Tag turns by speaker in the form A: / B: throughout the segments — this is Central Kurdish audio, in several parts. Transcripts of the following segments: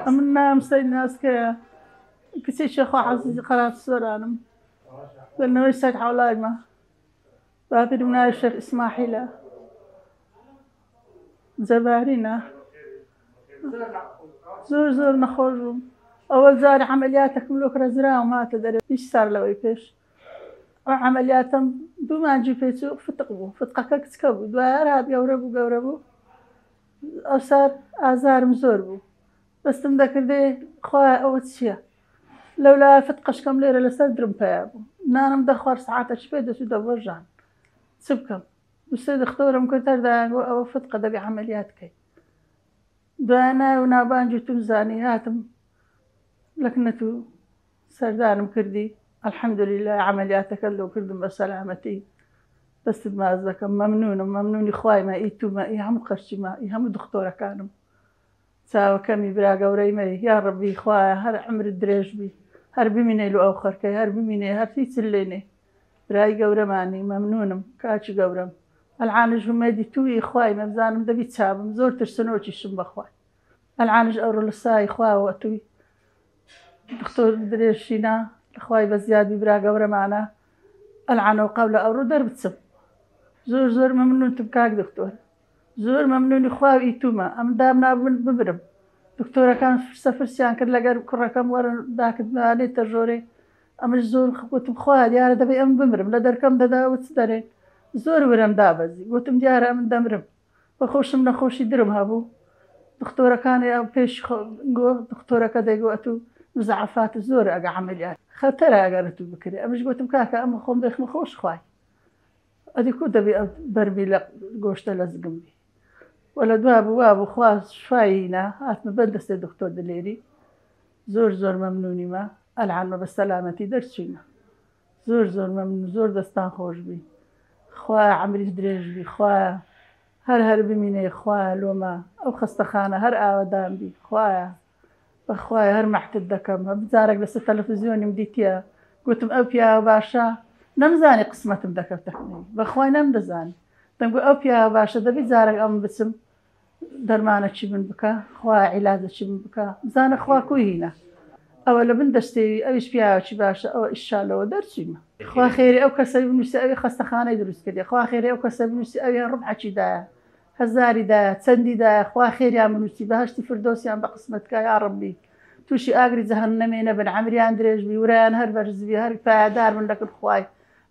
A: ئەمن ناوم سەید ناسکەیە کچێکی خوا عەزیزی قەرات سۆرانم لە نەوەی سەید حەولایمە باپیرم ناوی شێخ ئیسماحیلە جەبارینە زۆر زۆر نەخۆش بووم ئەوە جار عەمەلیاتەکم لۆ کرا زراوم هاتە دەرێ 20 سال لەوەی پێش ئەو عەمەلیاتەم دوو مانگی پێچوو فتق بوو فتقەکە کچکە بوو دوای هەر هات گەورە بوو گەورە بوو ئەوسار ئازارم زۆر بوو دەستم دەکردێ خوایە ئەوە چییە لەولا فتقەشکەم لێرە لەسەر درم پیا بوو نانم دەخوارد سەعاتەکی پێ دەچوو دەبووە ژان چ بکەم دوسێ دختۆرم کرد هەر دایانگۆ ئەوە فتقە دەبێ عەمەلیات کەی دوای ناو و ناوبانگی توم زانی هاتم لەکنەت و سەردانم کردی الحمدللە عەمەلیاتەکەت لۆ کردم بە سەلامەتی دەستت ماچ دەکەم مەمنونم مەمنونی خوایمە ئی تومە ئی هەموو خەرچیمە ئی هەموو دختۆرەکانم چاوەکەمی برا گەورەی مەی یاڕەبی خوایە هەر عەمرت درێژ بی هەر بمینەی لۆ ئەو خەرکەی هەر بمینەی هەر هیچت لێ نێ برای گەورەمانی مەمنونم کاکی گەورەم ئەلعانش هومێدی توی خوای مە بزانم دەبی چابم زۆر ترسنۆکیشم بەخوای ئەلعانش ئەورۆ لە سای خواوە ئەتوی دکتۆر درێژشینا لەخوای بەزیادبی برا گەورەمانە ئەلعانە و قەولە ئەوڕۆ دەربچم زۆر زۆر مەمنونتم کاک دکتۆر زۆر مەمنونی خوا و ئیتومە ئەم دامنابوو من بمرم دکتۆرەکان فرسە فرسیان کرد لەگەر کوڕەکەم وەرن داکت بانێتە ژۆرێ ئەمش زۆر گوتم خوا دیارە دەبێ ئەم بمرم لە دەرکەم دەدا وچ دەرێن زۆر ورەم دابەزی گوتم دیارە ئەمن دەمرم بە خۆشم نەخۆشی درم هەبوو دختۆرەکانی ئەو پێش گۆ دختۆرەکە دەیگۆ ئەتوو مزعفات زۆر ئەگە عەمەلیات خەتەرە ئەگەر ئەتوو بکرێ ئەمش گوتم کاکە ئەم خۆم دەخمە خۆش خوای ئەدی کو دەبی ئەو بەرمیلە گۆشتە لە زگم بی وە لە دوا بوو وا بوو خوا شفای هینا هاتمە بەر دەستێ دختۆر دلێری زۆر زۆر مەمنونیمە ئەلعانمە بە سەلامەتی دەرچوویمە زۆر زۆر مەمنون زۆر دەستان خۆش بی خوایە عەمریت درێژ بی خوایە هەر هەر بمینێ خوایە لۆمە ئەو خەستەخانە هەر ئاوەدان بی خوایە بەخوایە هەر مەحتت دەکەم جارێک لەسەر تەلەفزیۆنیم دیتیە گوتم ئەو پیاوە باشە نەمزانی قسمەتم دەکەوتە کنەی بەخوای نەمدەزانی دەمگوت ئەو پیاوە باشە دەبی جارێک ئەم بچم دەرمانەکی من بکە خوا عیلاجەکی من بکە بزانە خوا کوی هینە ئەوە لە بن دەستێوی ئەویش پیاوەکی باشە ئەوە ئیشا لەوە دەرچوویمە خوا خێری ئەو کەسە بنووسێ ئەوی خەستەخانەی دروست کردی خوا خێری ئەو کەسە بنووسی ئەوی ڕبعەکی دایە هەزاری دایە چەندی دایە خوا خێریان بنووسی بەهەشتی فردۆسیان بە قسمەت کا یاڕەبی تووشی ئاگری جەهەنەمێ نەبن عەمریان درێژ بی ورەیان هەر بەرز بی هەر پایەدار بن لەکن خوای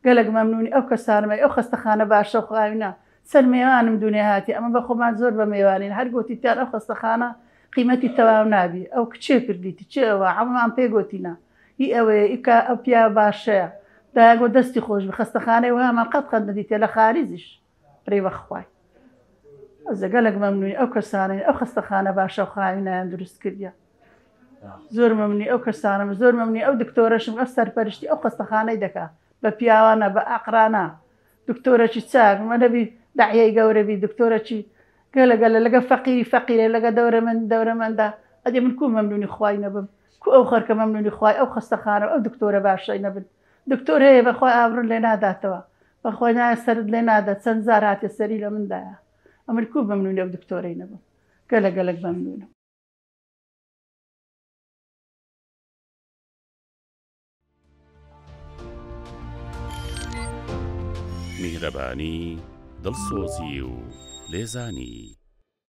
A: گەلەک مەمنونی ئەو کەسانەمەی ئەو خەستەخانە باشە و خاوینە چەند مێوانم دونێ هاتی ئەمە بە خۆمان زۆر بە مێوانین هەر گۆتیتیان ئەو خەستەخانە قیمەتی تەواو نابی ئەو کچێ کردیتی چێ ئەوە عەمەمان پێ گۆتینە هی ئەوەیە ئی کا ئەو پیاوە باشەیە دایە گۆ دەستی خۆش بی خەستەخانەی وەهامان قەت قەت نەدیتیە لە خاریجیش ڕێ بە خوای ئەزە گەلەک مەمنونی ئەو کەسانەی ئەو خەستەخانە باشە و خاوینایان دروست کردیە زۆر مەمنونی ئەو کەسانەم زۆر مەمنونی ئەو دکتۆرەشم ئەو سەرپەرشتی ئەو خەستەخانەی دەکا بە پیاوانە بە ئاقرانە دکتۆرەکی چاک مەنەبی داعیەی گەورە بی دکتۆرەکی گەلە گەلە لەگە فەقیری فەقیرە لەگە دەورەمەند دەورەمەندە ئەدی من کو مەمنونی خوای نەبم کو ئەو خەرکە مەمنونی خوای ئەو خەستەخانە ئەو دکتۆرە باشەی نەبن دکتۆر هەیە بەخوای ئابڕوت لێ ناداتەوە بەخوای نایە سەرت لێ نادا چەند جار هاتیە سەری لە من دایە ئەمن کو مەمنونی ئەو دکتۆرەی نەبم گەلە گەلەک مەمنونم.
B: میهرەبانی، دڵسۆزی و لێزانی.